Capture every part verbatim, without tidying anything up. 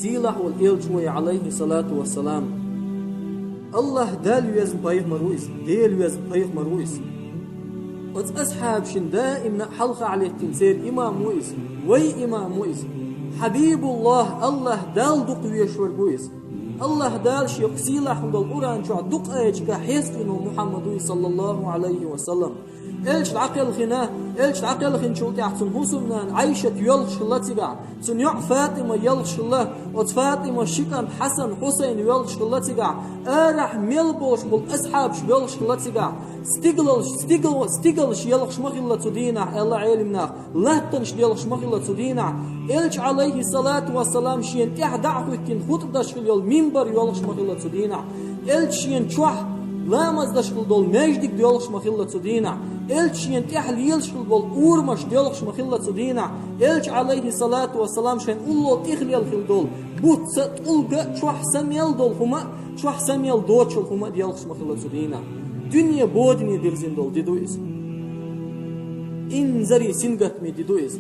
Сийлахь волу элча вай, Ӏалайхи салату вассалам. Аллахь Далла везна пайхамар ву иза, Дела везна пайхамар ву иза. Оцу асхьабашна даимна хьалха а леттина церан имам ву иза, вай имам ву иза. Хьабибуллахь, Аллахь Далла дукха везаш верг ву иза. Аллахь Дала Шен сийлахь долу Къуръан чохь дукха аяташкахь хьестина ву Мухьаммад ву иза, саллаллаху Ӏалайхи ва саллам. Элча дӀакхелхина, элча дӀакхелхинчул тӀаьхьа цуьнан хӀусамнана Ӏайшат йоьлхуш хилла цигахь, цуьнан йоӀ Фатима йоьлхуш хилла, оцу Фатимас ши кӀант Хьасан, Хьусайн йоьлхуш хилла цигахь, арахь мел болуш болу асхьабаш йоьлхуш хилла цигахь, стигалш, стигал-, стигалш йоьлхуш ма хилла цу дийнахь, аьлла Ӏелам наха, латтанаш йоьлхуш ма хилла цу дийнахь, элча, Ӏалайхи салату вассалам, шена тӀехь дӀа а хӀиттина хутба деш хилла йолу минбар йоьлхуш ма хилла цу дийнахь. Элча шена чохь ламаз деш хилла долу маьждиг доьлхуш ма хилла цу дийнахь. Элча шена тӀехь лелаш хилла болу урамаш доьлхуш ма хилла цу дийнахь. Элча, Ӏалайхи салату вассалам, шайн улло тӀехлел хилла долу буц а, тӀулг а, чохь са мел долу хӀума а, чохь са мел доцуш хӀума а доьлхуш ма хилла цу дийнахь. Дуьне бодане дирзина долу ди ду иза. Инзаре сингаттаме ди ду иза.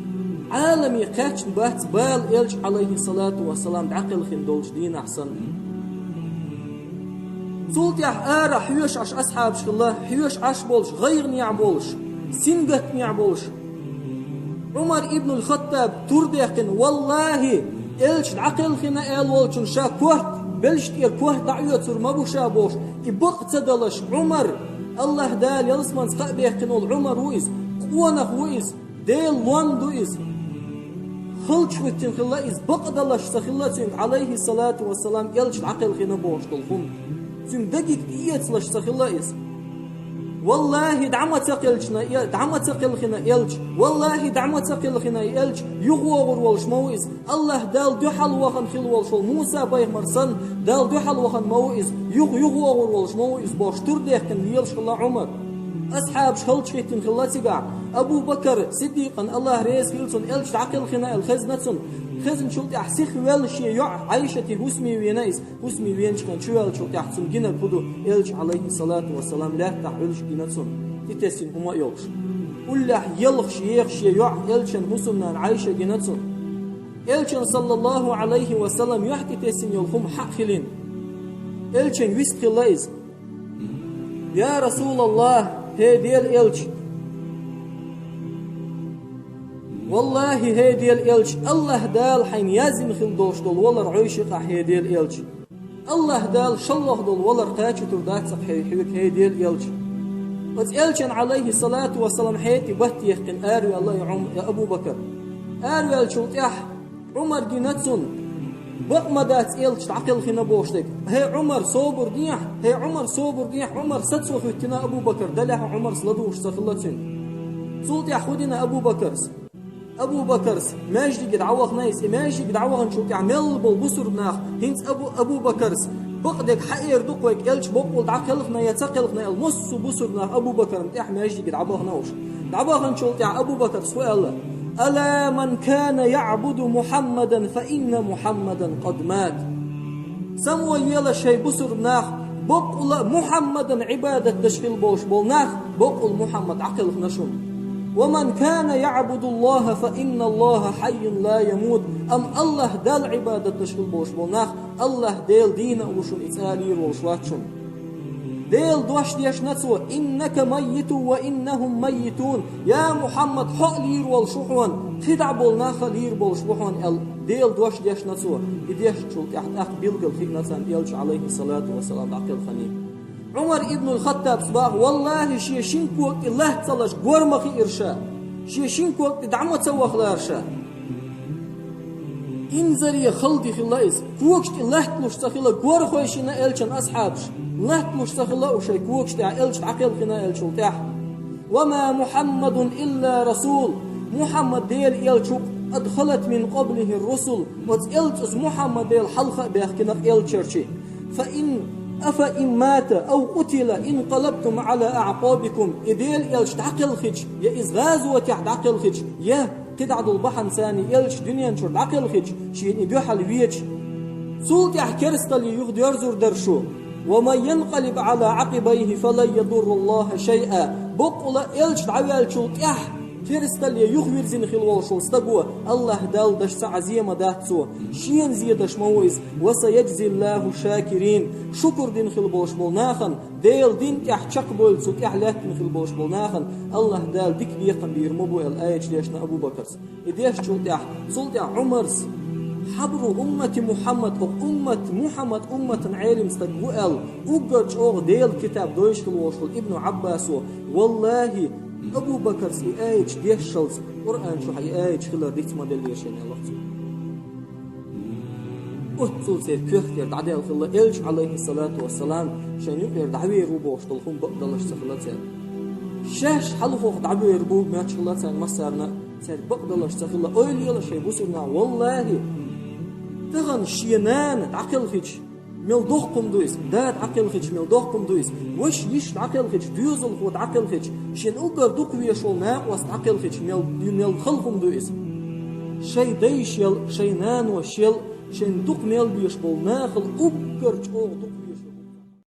Ӏаламе кхаьчна бац бала элча, Ӏалайхи салату вассалам, дӀакхелхина долчу дийнахь санна. Цул тӀаьхьа арахь хьоьшуш Ӏаш асхьабаш хилла, хьоьшуш Ӏаш болуш, гӀайгӀанехь болуш, сингаттамехь болуш. Ӏумар ибнул Хаттаб тур даьккхина: «Валлахьи, элча дӀакхелхина аьлла волчунна ша корта, белшаш тӀера корта дӀаоьцур ма бу ша», – бохуш, и бакъ ца далаш, Ӏумар, Аллахь Дала ялсаманца кхаъ баьккхина волу Ӏумар ву иза, къонах ву иза, Делан лом ду иза. ХалчахӀиттина хилла иза, бакъ далаш ца хилла цуьнга, Ӏалайхи салату вассалам, элча дӀакхелхина бохуш долу хӀума. Цуьнан дагиг тӀеэцалаш ца хилла иза. «Валлахьи, дӀа ма ца кхелхина, э, дӀа ма ца кхелхина элча, валлахьи, дӀа ма ца кхелхина элча, юхавогӀур волуш ма ву иза. Аллахь Далла дуьхьал вахана хилла волуш волу Муса-пайхамар санна, Далла дуьхьал вахана ма ву иза, юха юхавогӀур волуш ма ву иза», – бохуш, тур даьккхина лелаш хилла Ӏумар. Асхьабаш халчахӀиттина хилла цигахь. Абу Бакар Сиддикъан, Аллахь реза хила цунна, элча дӀакхелхина аьлла хезна цунна. Хезначул тӀаьхьа сиха велла шен йоӀ Ӏайшате хӀусаме веана иза. ХӀусаме веанчу хенахь чуваьллачул тӀаьхьа цунна гинарг хӀун ду, элча, Ӏалайхи салату вассалам, лаьттахь Ӏуьллуш гина цунна, тӀетесна хӀума а йолуш. Уллехь елхаш ехаш шен йоӀ, элчан хӀусамнана Ӏайша, гина цунна. Элчан, саллаллаху Ӏалайхи ва саллам, юьхь тӀетесна йолу хӀума хьаъ хилийна. Элчан вист хилла иза. «Я Расулаллахь, хӀей Делан элча! Валлахьи, хӀей Делан элча, Аллахь Дала хьайна яздина хилла долуш долу валар Ӏойши-кх ахь, хӀей Делан элча! Аллахь Дала шолгӀа долу валар кхачийтур дац-кх хьоьга, хӀей Делан элча!» Оцу элчан, Ӏалайхи салату вассалам, хьетӀе батт яьккхина араваьлла и Ӏум-, и Абу Бакар. Араваьллачул тӀаьхьа Ӏумар гина цунна, бакъ ма дац элча дӀакхелхина бохуш дерг. «ХӀей Ӏумар, собар дехьа, хӀей Ӏумар, собар дехьа, Ӏумар, сацо хӀуьттина Абу Бакар», далехь а Ӏумарс ладугӀуш ца хилла цуьнан. Цул тӀаьхьа хӀун дина Абу Бакарс? Абу Бакарс маьждиге дӀавахана иза, и маьждиге дӀаваханчул тӀаьхьа мел болу бусурба нах, хӀинца Абу, Абу Бакарс бакъдерг хьаэр ду-кх вайга, элча бакъволу дӀакхелхина я ца кхелхина аьлла, массо а бусурба нах Абу Бакарна тӀаьхьа маьждиге дӀабахана уьш. ДӀабаханчул тӀаьхьа Абу Бакарс хӀун аьлла: «Ала ман кана яӀбуду Мухьаммадан, фа инна Мухьаммадан къад мат». Само елаш, хӀей бусурба нах, бакъволу Мухьаммадан Ӏибадат деш хилла болуш болу нах, бакъволу Мухьаммад дӀакхелхина шуна. «Ва ман кана яӀбудуллахьа, фа инналлахьа хьаййун ла ямут». Амма Аллахь Далла Ӏибадат деш хилла болуш болу нах, Аллахь Дела дийна а ву шуна, и цӀа лийр волуш вац шуна. Делан дош дешна цо: «Иннака маййитун ва иннахум маййитун». Я Мухьаммад, хьо а лийр волуш ву хьуна, кхидӀа болу нах а лийр болуш бу хьуна аьлла, Делан дош дешна цо. И дешначул тӀаьхьа тӀаккха билггал хиъна царна элча, Ӏалайхи салату вассалам, дӀакхелхинарг. Ӏумар ибнул Хаттабс боху: «Валлахьи, шен шин кога тӀе латта ца лаш гор ма хиира ша, шен шин кога тӀе дӀа ма ца вахалара ша». Инзаре хала ди хилла иза. Когаш тӀе латталуш ца хилла, гор хойшина элчан асхьабаш. Латталуш ца хилла уьш шайн когаш тӀехь, элча дӀакхелхина аьллачул тӀаьхьа. «Ва ма Мухьаммадун илла расул». Мухьаммад Делан элча ву-кх, «къад халат мин къаблихир русул». Оцу элчанца, Мухьаммадел, хьалха а баьхкина-кх элчанаш. «Фа ин, афа ин мата ав къутила инкъалабтум Ӏала аӀкъабикум». И Делан элча дӀакхелхича, я иза гӀазотехь дӀакхелхича, я кхидӀа долу бахьана царна и элча дуьнен чуьра дӀакхелхича, шена и дуьхьал веча, цул тӀаьхьа керсталле юхадоьрзур дара шу. «Ва ман янкъалиб Ӏала Ӏакъибайхи фалан ядурраллахьа шайъа». Бакъволу элча дӀаваьллачул тӀаьхьа Керастал я юхавирзина хила волуш волу стаго Аллаха Далла даш ца Ӏа зе ма дац цо. Шена зе даш ма ву иза. «Ва саяджзиллаху шакирин». Шукур дина хила болуш болу нахана, Делан дин тӀехь чекхбевлла цу тӀехь лаьттина хила болуш болу нахана Аллаха Дала дика бекхам бийр ма бу аьлла аяташ дешна Абу Бакарс. И дешчул тӀаьхьа, цул тӀаьхьа Ӏумарс: «Хьабру уммати Мухьаммад», хӀокху уммат, Мухьаммад умматан Ӏелам стаг ву аьлла, уггар чӀогӀа Делан китаб дойуш хила волуш волу Ибну Ӏаббасо: «Валлахи, Абу Бакарс и аяташ дешшалц Къуръан чохь и аяташ хилар диц ма деллера шайна», аьлла цо. Оццул церан коьртера дӀадаьлла хилла, Элча, алейхиссалату вассалам, шайна юкъера дӀавер ву бохуш долу хӀума бакъдалаш ца хилла церан. Шаьш хьалхох дӀабер бу моьттуш хилла царна массарна, цаьрга бакъдалаш ца хилла. Ойла ела шайн бусурнах, валлахи, тахана шен нана дӀакхелхича, мел доккха хӀума ду иза, да дӀакхелхича, мел доккха хӀума ду иза, ваша йиша дӀакхелхича, доьзалхо дӀакхелхича, шен уггар дукха везаш волу накъост дӀакхелхича, мел, мел хала хӀума ду иза. Шайн дайшел, шайн наношел, шайна дукха мел безаш болу нахал уггар чӀогӀа дукха везаш